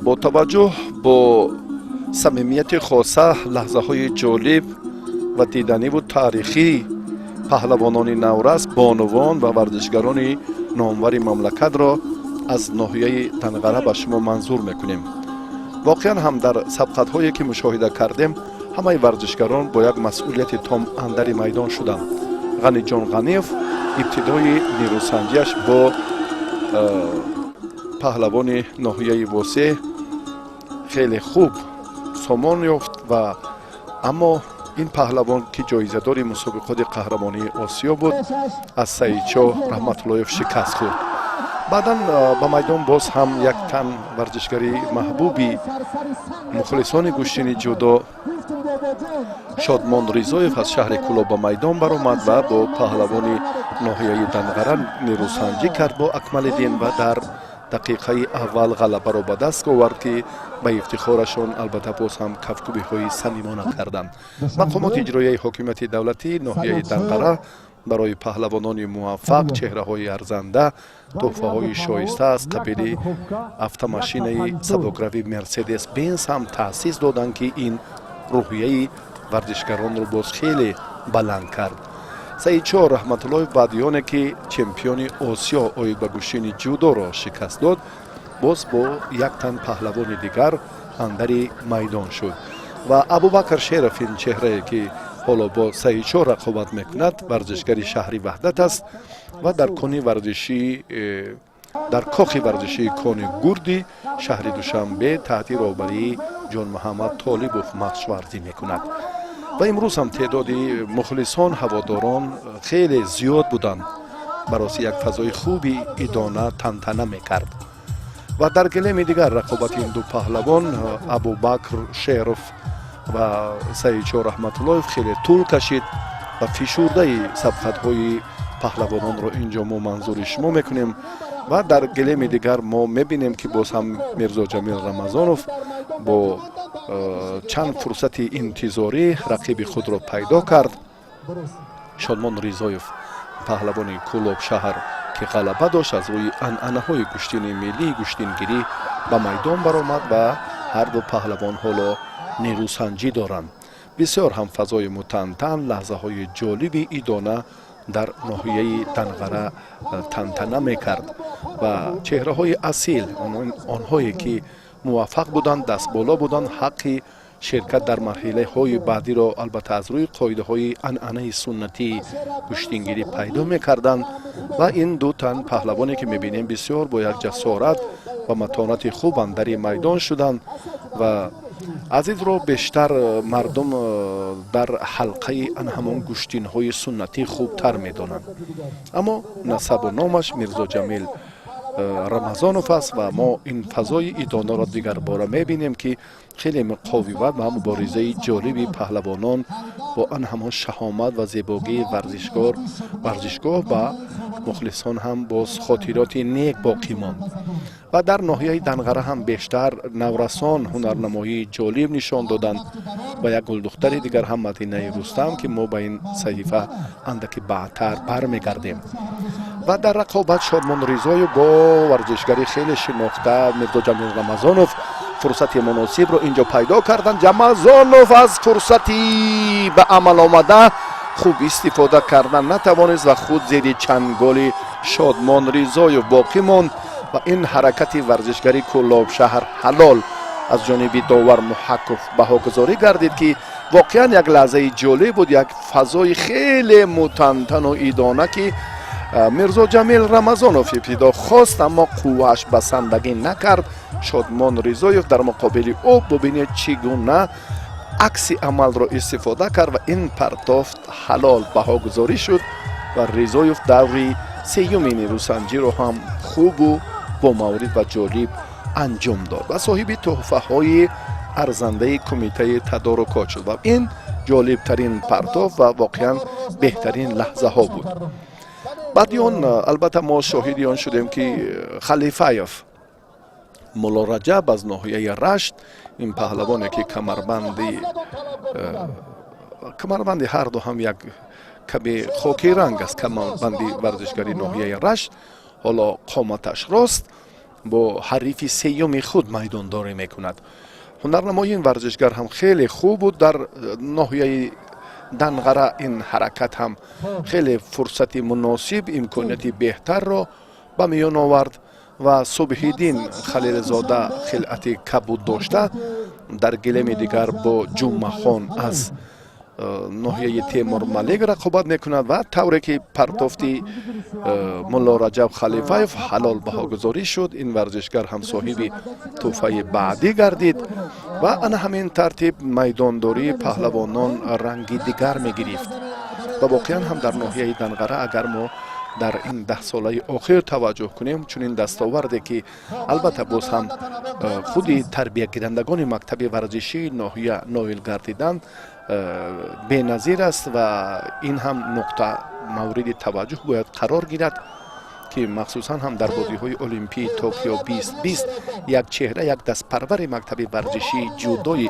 Бо таваҷҷӯҳ, бо самимияти хоса лаҳзаҳои ҷолиб ва диданиву таърихӣ паҳлавонони наврас, бонувон ва варзишгарони номвари мамлакатро аз ноҳияи Данғара ба шумо манзур мекунем. Воқеан ҳам, дар сабқатҳое, ки мушоҳида кардем, ҳамаи варзишгарон бо як масъулияти том андари майдон шуданд. Ғаниҷон Ғаниев ибтидои нерӯсанҷиаш бо паҳлавони ноҳияи Восеъ хеле хуб сомон ёфт ва аммо ин паҳлавон, ки ҷоизадори мусобиқоти қаҳрамонии Осиё буд, аз Саидшоҳ Раҳматуллоев шикаст хӯрд. Баъдан ба майдон боз ҳам як тан варзишгари маҳбуби мухлисони гӯштини ҷудо, Шодмон Ризоев аз шаҳри Кӯлоб, ба майдон баромад ва бо паҳлавони ноҳияи Данғара нерӯсанҷӣ кард, бо Акмалиддин, ва дар дақиқаи аввал ғалабаро ба даст овард, ки ба ифтихорашон, албатта, боз ҳам кафкӯбиҳои самимона карданд. Мақомоти иҷроияи ҳокимияти давлатии ноҳияи Данғара барои паҳлавонони муваффақ, чеҳраҳои арзанда тӯҳфаҳои шоиста аз қабили автомошинаи сабукрави Мерседес Бенз ҳам таъсис доданд, ки ин рӯҳияи варзишгаронро боз хеле баланд кард. Саидшоҳ Раҳматуллоев баъди оне ки чемпиони Осиё оид ба гӯштини ҷудоро шикаст дод, боз бо як тан паҳлавони дигар андари майдон шуд ва Абубакр Шеров, ин чеҳрае, ки ҳоло бо Саидшоҳ рақобат мекунад, варзишгари шаҳри Ваҳдат аст ва дар кони варзишӣ, дар кохи варзишии Кони Гурди шаҳри Душанбе таҳти роҳбарии Ҷонмуҳаммад Толибов машқварзӣ мекунад. Ва имрӯз ҳам теъдоди мухлисон, ҳаводорон хеле зиёд буданд. Бароси як фазои хуби идона тантана мекард. Ва дар гилеми дигар рақобати ин ду паҳлавон, Абубакр Шеров ва Саидшоҳ Раҳматуллоев, хеле тӯл кашид ва фишурдаи сабқатҳои паҳлавононро инҷо мо манзури шумо мекунем. Ва дар гилеми дигар мо мебинем, ки боз ҳам Мирзоҷамил Рамазонов бо чанд фурсати интизорӣ рақиби худро пайдо кард. Шодмон Ризоев, паҳлавони Кӯлоб шаҳр, ки ғалаба дошт, аз рӯи анъанаҳои гӯштини миллии гӯштингирӣ ба майдон баромад ва ҳарду паҳлавон ҳоло нерӯсанҷӣ доранд. Бисёр ҳам фазои мутантан, лаҳзаҳои ҷолиби идона дар ноҳияи Данғара тантана мекард ва чеҳраҳои асил, онҳое ки муваффақ буданд, дастболо буданд, ҳаққи ширкат дар марҳилаҳои баъдиро, албатта, аз рӯи қоидаҳои анъанаи суннатии гӯштингирӣ пайдо мекарданд. Ва ин ду тан паҳлавоне, ки мебинем, бисёр бо як ҷасорат ва матонати хуб андари майдон шуданд. Ва азизро бештар мардум дар ҳалқаи ан ҳамон гӯштинҳои суннатӣ хубтар медонанд, аммо насабу номаш Мирзоҷамил Рамазонов аст. Ва мо ин фазои идонаро дигарбора мебинем, ки хеле муқовимат ва муборизаи ҷолиби паҳлавонон бо ан ҳамон шаҳомат ва зебогии варзишгор варзишгоҳ ба мухлисон ҳам боз хотироти нек боқӣ монд. Ва дар ноҳияи Данғара ҳам бештар наврасон ҳунарнамоии ҷолиб нишон доданд ва як гулдухтари дигар ҳам, Мадинаи Рустам, ки мо ба ин саҳифа андаки баъдтар бармегардем. Ва дар рақобат Шодмон Ризоев бо варзишгари хеле шинохта Мирзоҷамил Рамазонов фурсати муносибро инҷо пайдо карданд. Рамазонов аз фурсати ба амал омада хуб истифода кардан натавонист ва худ зери чанголи Шодмон Ризоев боқӣ монд. Ва ин ҳаракати варзишгари Кӯлоб шаҳр ҳалол аз ҷониби довар Муҳакков баҳогузорӣ гардид, ки воқеан як лаҳзаи ҷолиб буд, як фазои хеле мутантану идона, ки Мирзоҷамил Рамазонов ибтидо хост, аммо қуввааш басандагӣ накард. Шодмон Ризоев дар муқобили ӯ, бубинед, чӣ гуна акси амалро истифода кард ва ин партофт ҳалол баҳогузорӣ шуд ва Ризоев даври сеюми нерӯсанҷиро ҳам хубу бомаврид ва ҷолиб анҷом дод ва соҳиби тӯҳфаҳои арзандаи кумитаи тадорукот шуд. Ва ин ҷолибтарин партофт ва воқеан беҳтарин лаҳзаҳо буд. Баъди он, албатта, мо шоҳиди он шудем, ки Халифаев Муллораҷаб аз ноҳияи Рашт, ин паҳлавоне, ки камарбанди ҳарду ҳам як каме хоки ранг аст, камарбанди варзишгари ноҳияи Рашт ҳоло қоматаш рост. Бо ҳарифи сеюми худ майдондорӣ мекунад. Ҳунарнамоии ин варзишгар ҳам хеле хуб буд дар ноҳияи Данғара. Ин ҳаракат ҳам хеле фурсати муносиб, имконияти беҳтарро ба миён овард ва Субҳиддин Халилзода хилъати кабуд дошта, дар гилеми дигар бо Ҷумъахон аз ноҳияи Темурмалик рақобат мекунад. Ва тавре ки партофти Мулло Раҷаб Халифаев ҳалол баҳогузорӣ шуд, ин варзишгар ҳам соҳиби тӯҳфаи баъдӣ гардид. Ва ана ҳамин тартиб майдондории паҳлавонон ранги дигар мегирифт. Ва воқеан ҳам дар ноҳияи Данғара, агар мо дар ин 10 солаи охир таваҷҷӯҳ кунем, чунин дастоварде, ки албатта боз ҳам худи тарбиягирандагони мактаби варзишии ноҳия ноил гардиданд, беназир аст. Ва ин ҳам нуқта мавриди таваҷҷӯҳ бояд қарор гирад, ки махсусан ҳам дар бозиҳои Олимпии Токио 2020 як чеҳра, як дастпарвари мактаби варзишии ҷудои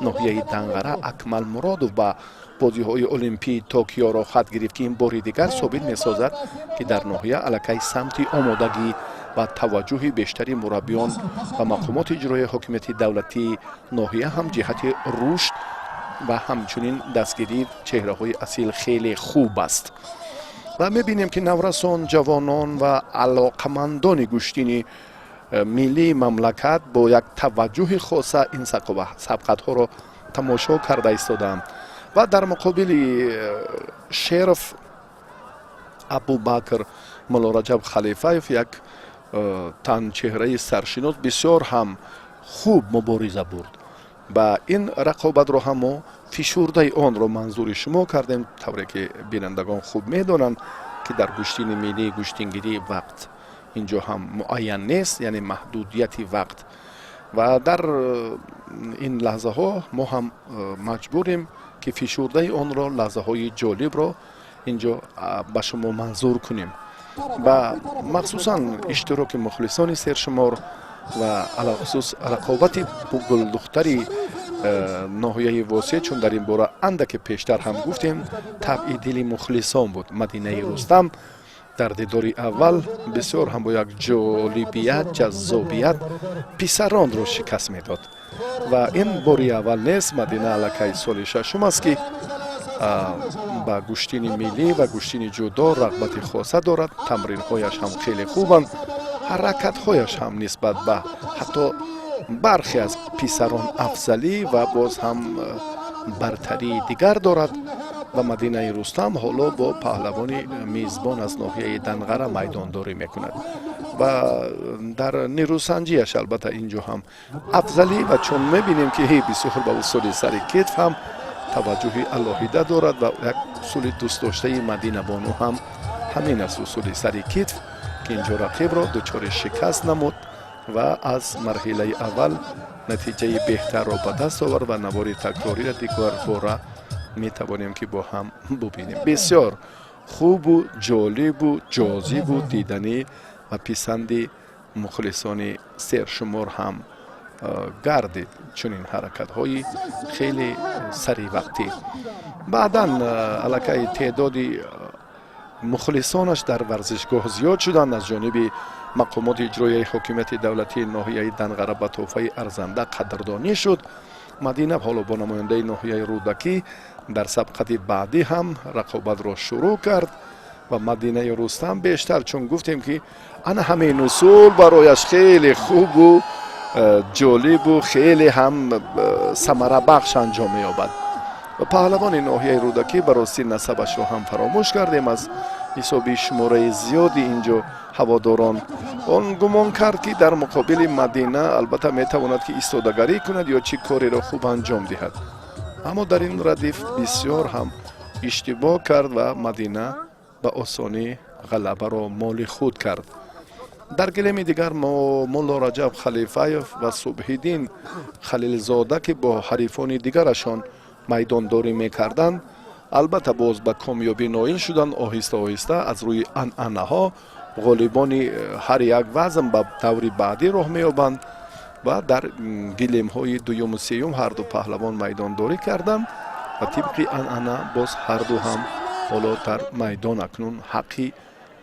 ноҳияи Данғара, Акмал Муродов, ба бозиҳои Олимпии Токио роҳхат гирифт, ки ин бори дигар собит месозад, ки дар ноҳия аллакай самти омодагӣ ва таваҷҷӯҳи бештари мураббиён ва мақомоти иҷроияи ҳокимияти давлатии ноҳия ҳам ҷиҳати рушд ва ҳамчунин дастгирии чеҳраҳои асил хеле хуб аст. Ва мебинем, ки наврасон, ҷавонон ва алоқамандони гӯштини миллии мамлакат бо як таваҷҷӯҳи хоса ин сабқатҳоро тамошо карда истодаанд. Ва дар муқобили Шеров Абубакр, Муллораҷаб Халифаев, як тан чеҳраи саршинос, бисёр ҳам хуб мубориза бурд. Ба ин рақобатро ҳам мо фишурдаи онро манзури шумо кардем. Тавре ки бинандагон хуб медонанд, ки дар гӯштини миллии гӯштингирӣ вақт инҷо ҳам муайян нест, яъне маҳдудияти вақт. Ва дар ин лаҳзаҳо мо ҳам маҷбурем, ки фишурдаи онро, лаҳзаҳои ҷолибро инҷо ба шумо манзур кунем. Ва махсусан иштироки мухлисони сершумор ва алалхусус рақобати гулдухтари ноҳияи Восеъ, чун дар ин бора андаке пештар ҳам гуфтем, табъи дили мухлисон буд. Мадинаи Рустам дар дидори аввал бисёр ҳам бо як ҷолибият, ҷаззобият писаронро шикаст медод. Ва ин бори аввал нест, Мадина аллакай соли шашум аст, ки ба гӯштини миллӣ ва гӯштини ҷудо рағбати хоса дорад. Тамринҳояш ҳам хеле хубанд, ҳаракатҳояш ҳам нисбат ба ҳатто бархе аз писарон афзалӣ ва боз ҳам бартарии дигар дорад. Ва Мадинаи Рустам ҳоло бо паҳлавони мизбон аз ноҳияи Данғара майдондорӣ мекунад. Ва дар нерӯсанҷиаш албатта инҷо ҳам афзалӣ. Ва чун мебинем, ки бисёр ба усули сари китф ҳам таваҷҷӯҳи алоҳида дорад. Ва як усули дӯстдоштаи Мадинабону ҳам ҳамин аст, усули сари китф, ки инҷо рақибро дучори шикаст намуд ва аз марҳилаи аввал натиҷаи беҳтарро ба даст овард. Ва навори такрориро дигарбора метавонем, ки бо ҳам бубинем. Бисёр хубу ҷолибу ҷозибу диданӣ ва писанди мухлисони сершумор ҳам гардид чунин ҳаракатҳои хеле саривақтӣ. Баъдан аллакай теъдоди мухлисонаш дар варзишгоҳ зиёд шуданд. Аз ҷониби мақомоти иҷроияи ҳокимияти давлатии ноҳияи Данғара ба тӯҳфаи арзанда қадрдонӣ шуд. Мадина ҳоло бо намояндаи ноҳияи Рӯдакӣ дар сабқати баъдӣ ҳам рақобатро шурӯъ кард. Ва Мадинаи Рустам бештар, чун гуфтем, ки ана ҳамин усул барояш хеле хубу ҷолибу хеле ҳам самарабахш анҷом меёбад. Паҳлавони ноҳияи Рӯдакӣ, ба ростӣ насабашро ҳам фаромӯш кардем аз ҳисоби шумораи зиёди инҷо ҳаводорон. Он гумон кард, ки дар муқобили Мадина албатта метавонад, ки истодагарӣ кунад ё чӣ кореро хуб анҷом диҳад, аммо дар ин радиф бисёр ҳам иштибоҳ кард ва Мадина ба осонӣ ғалабаро моли худ кард. Дар гилеми дигар Мулло Раҷаб Халифаев ва Субҳиддин Халилзода, ки бо ҳарифони дигарашон майдондорӣ мекарданд, албатта боз ба комёбӣ ноил шуданд. Оҳиста оҳиста аз рӯи анъанаҳо ғолибони ҳар як вазн ба даври баъдӣ роҳ меёбанд. Ва дар гилемҳои дуюму сеюм ҳарду паҳлавон майдондорӣ карданд. Ва тибқи анъана боз ҳарду ҳам ҳоло дар майдон акнун ҳаққи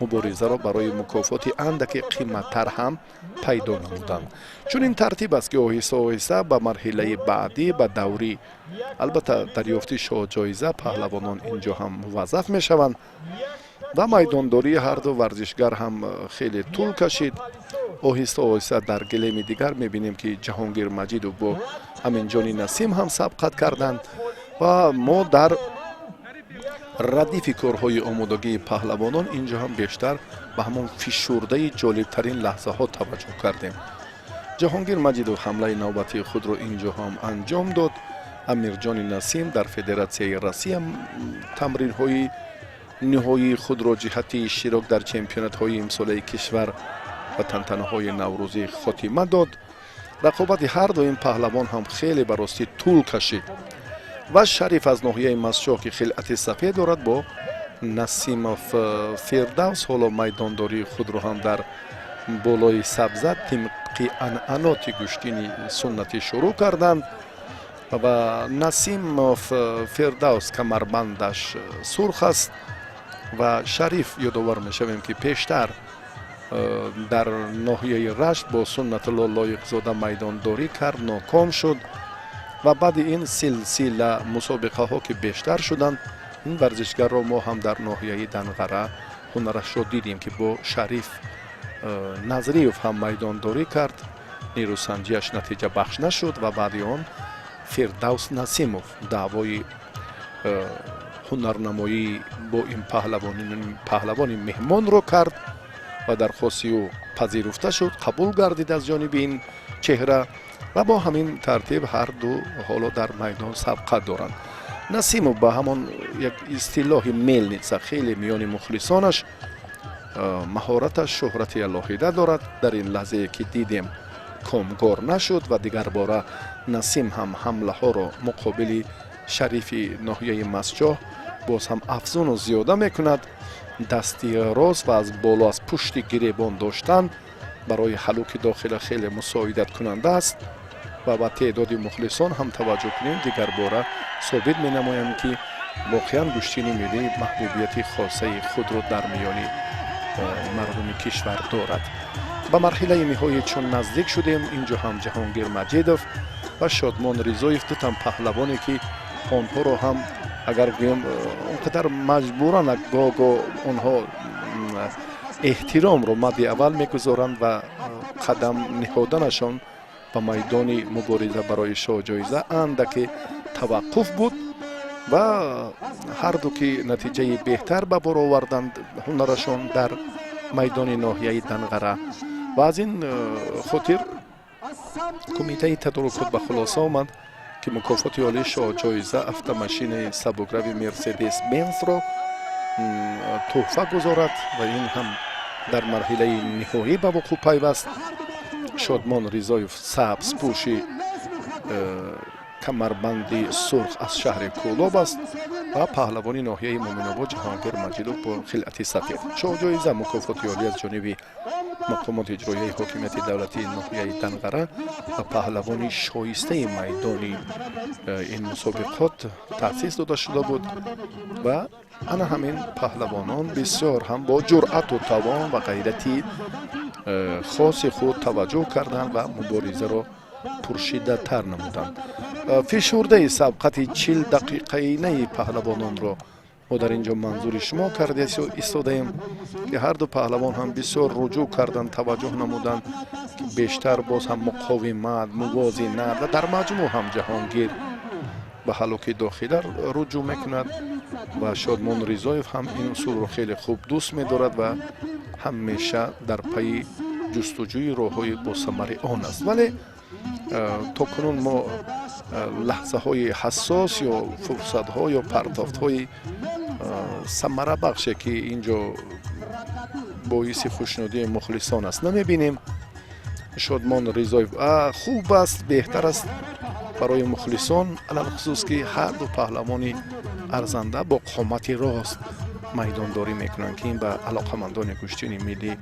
Муборизаро барои мукофоти андаке қиматтар ҳам пайдо намуданд. Чунин тартиб аст, ки оҳиста оҳиста ба марҳилаи баъдӣ, ба даври албатта дарёфти шоҳҷоиза, паҳлавонон инҷо ҳам муваззаф мешаванд ва майдондории ҳарду варзишгар ҳам хеле тӯл кашид. Оҳиста оҳиста дар гилеми дигар мебинем, ки Ҷаҳонгир Маҷидов бо Аминҷони Насим ҳам сабқат карданд ва мо дар радифи корҳои омодагии паҳлавонон инҷо ҳам бештар ба ҳамон фишурдаи ҷолибтарин лаҳзаҳо таваҷҷӯҳ кардем. Ҷаҳонгир Маҷидов ҳамлаи навбатии худро инҷо ҳам анҷом дод. Амирҷони Насим дар Федератсияи Россия тамринҳои ниҳоии худро ҷиҳати иштирок дар чемпионатҳои имсолаи кишвар ва тантанаҳои наврӯзӣ хотима дод. Рақобати ҳар ду ин паҳлавон ҳам хеле ба ростӣ тӯл кашид ва Шариф аз ноҳияи Мастчоҳ, ки хилъати сафед дорад, бо Насимов Фирдавс ҳоло майдондории худро ҳам дар болои сабза тибқи анъаноти гӯштини суннатӣ шурӯъ карданд ва Насимов Фирдавс камарбандаш сурх аст ва Шариф, ёдовар мешавем, ки пештар дар ноҳияи Рашт бо Суннатулло Лоиқзода майдондорӣ кард, ноком шуд ва баъди ин силсила мусобиқаҳо, ки бештар шуданд, ин варзишгарро мо ҳам дар ноҳияи Данғара ҳунарашро дидем, ки бо Шариф Назриев ҳам майдондорӣ кард, нерӯсанҷиаш натиҷабахш нашуд ва баъди он Фирдавс Насимов даъвои ҳунарнамоӣ бо ин паҳлавони меҳмонро кард ва дархости ӯ пазируфта шуд, қабул гардид аз ҷониби ин чеҳра ва бо ҳамин тартиб ҳарду ҳоло дар майдон сабқат доранд. Насимов ба ҳамон як истилоҳи мельница хеле миёни мухлисонаш маҳораташ шӯҳрати алоҳида дорад. Дар ин лаҳзае ки дидем, комгор нашуд ва дигарбора Насим ҳам ҳамлаҳоро муқобили Шарифи ноҳияи Мастчоҳ боз ҳам афзуну зиёда мекунад. Дасти рост ва аз боло, аз пушти гиребон доштан барои ҳалуки дохила хеле мусоидаткунанда аст ва ба теъдоди мухлисон ҳам таваҷҷӯҳ кунем, дигарбора собит менамоям, ки воқеан гӯштини миллӣ маҳбубияти хосаи худро дар миёни мардуми кишвар дорад. Ба марҳилаи ниҳоӣ чун наздик шудем, инҷо ҳам Ҷаҳонгир Маҷидов ва Шодмон Ризоев, дутан паҳлавоне, ки онҳоро ҳам агар гӯем, он қадар маҷбуран гоҳ-гоҳ онҳо эҳтиромро мадди аввал мегузоранд ва қадам ниҳоданашон ба майдони мубориза барои шоҳҷоиза андаке таваққуф буд ва ҳарду ки натиҷаи беҳтар ба бор оварданд ҳунарашон дар майдони ноҳияи Данғара ва аз ин хотир кумитаи тадорукот ба хулоса омад, ки мукофоти олии шоҳҷоиза, автомашинаи сабукрави Мерседес Бенсро тӯҳфа гузорад ва ин ҳам дар марҳилаи ниҳоӣ ба вуқӯъ пайваст. Шодмон Ризоев, сабзпӯши камарбанди сурх, аз шаҳри Кӯлоб аст ва паҳлавони ноҳияи Муминобод Ҷаҳонгир Маҷидов бо хилъати сафед. Шоҳҷоиза, мукофоти олӣ аз ҷониби мақомоти иҷроияи ҳокимияти давлатии ноҳияи Данғара ва паҳлавони шоистаи майдони ин мусобиқот таъсис дода шуда буд ва ана ҳамин паҳлавонон бисёр ҳам бо ҷуръату тавон ва ғайрати хоси худ таваҷҷӯҳ карданд ва муборизаро пуршиддаттар намуданд. Фишурдаи сабқати 40 дақиқаинаи паҳлавононро мо дар ин ҷо манзури шумо карда истодаем, ки ҳарду паҳлавон ҳам бисёр руҷӯъ карданд, таваҷҷӯҳ намуданд, ки бештар боз ҳам муқовимат, мувозинат ва дар маҷмӯъ ҳам Ҷаҳонгир ба ҳалуки дохила руҷӯъ мекунад ва Шодмон Ризоев ҳам ин усулро хеле хуб дӯст медорад ва ҳамеша дар пайи ҷустуҷӯи роҳҳои босамари он аст. Вале то кунун мо лаҳзаҳои ҳассос ё фурсатҳо ё партофтҳои самарабахше, ки ин ҷо боиси хушнудии мухлисон аст, намебинем. Шодмон Ризоев хуб аст, беҳтар аст барои мухлисон, алалхусус ки ҳарду паҳлавони арзанда бо қомати рост майдондорӣ мекунанд, ки ин ба алоқамандони гӯштини миллӣ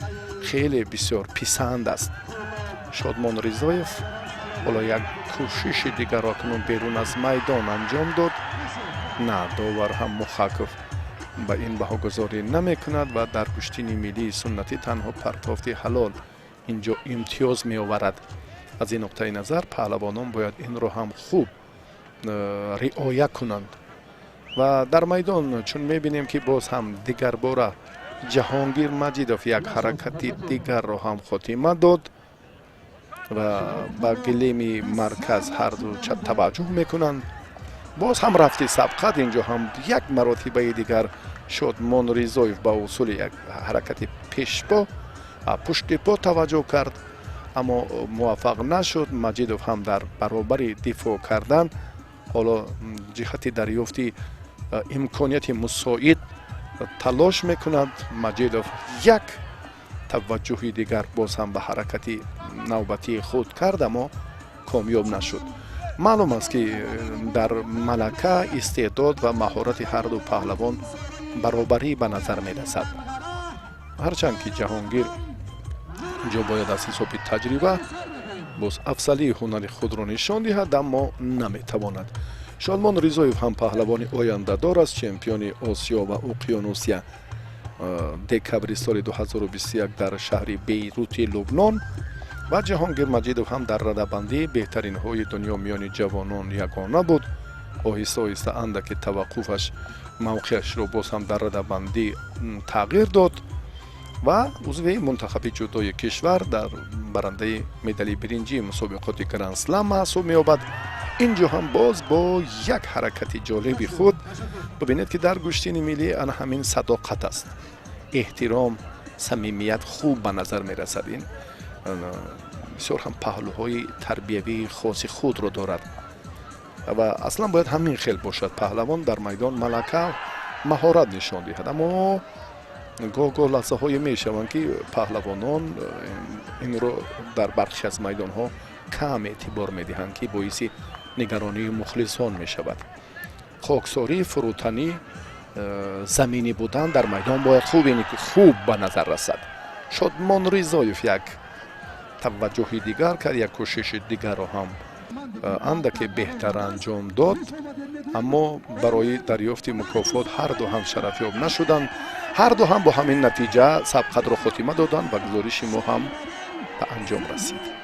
хеле бисёр писанд аст. Шодмон Ризоев ҳоло як кӯшиши дигарро акнун берун аз майдон анҷом дод. На, довар ҳам Мухаков Ба ин баҳогузорӣ намекунад ва дар гӯштини миллии суннатӣ танҳо партофти ҳалол инҷо имтиёз меоварад. Аз ин нуқтаи назар паҳлавонон бояд инро ҳам хуб риоя кунанд. Ва дар майдон чун мебинем, ки боз ҳам дигарбора Ҷаҳонгир Маҷидов як ҳаракати дигарро ҳам хотима дод ва ба гилеми марказ ҳарду таваҷҷӯҳ мекунанд. Боз ҳам рафти сабқат. Инҷо ҳам як маротибаи дигар Шодмон Ризоев ба усули як ҳаракати пешпо, пушти по таваҷҷӯҳ кард, аммо муваффақ нашуд. Маҷидов ҳам дар баробари дифоъ кардан ҳоло ҷиҳати дарёфти имконияти мусоид талош мекунад. Маҷидов як таваҷҷӯҳи дигар боз ҳам ба ҳаракати навбатии худ кард, аммо комёб нашуд. Маълум аст, ки дар малака, истеъдод ва маҳорати ҳарду паҳлавон баробарӣ ба назар мерасад, ҳарчанд ки Ҷаҳонгир инҷо бояд аз ҳисоби таҷриба боз афзалии ҳунари худро нишон диҳад, аммо наметавонад. Шодмон Ризоев ҳам паҳлавони ояндадор аст, чемпиони Осиё ва Уқёнусия декабри соли 2021 дар шаҳри Бейрути Лубнон. Ва Ҷаҳонгир Маҷидов ҳам дар радабандии беҳтаринҳои дунё миёни ҷавонон ягона буд. Оҳиста оҳиста андаке таваққуфаш мавқеашро боз ҳам дар радабандӣ тағйир дод ва узви мунтахаби ҷудои кишвар, дар барандаи медали биринҷии мусобиқоти Гранд-Слам маҳсуб меёбад. Инҷо ҳам боз бо як ҳаракати ҷолиби худ. Бибинед, ки дар гӯштини миллӣ ана ҳамин садоқат аст, эҳтиром, самимият хуб ба назар мерасад. Ин бисёр ҳам паҳлӯҳои тарбиявии хоси худро дорад ва аслан бояд ҳамин хел бошад: паҳлавон дар майдон малака, маҳорат нишон диҳад. Аммо гоҳ гоҳ лаҳзаҳое мешаванд, ки паҳлавонон инро дар бархе аз майдонҳо кам эътибор медиҳанд, ки боиси нигаронии мухлисон мешавад. Хоксорӣ, фурӯтанӣ, заминӣ будан дар майдон бояд хуб, хуб ба назар расад. Шодмон Ризоев як таваҷҷӯҳи дигар кард, як кӯшиши дигарро ҳам андаке беҳтар анҷом дод, аммо барои дарёфти мукофот ҳарду ҳам шарафёб нашуданд. Ҳарду ҳам бо ҳамин натиҷа сабқатро хотима доданд ва гузориши мо ҳам ба анҷом расид.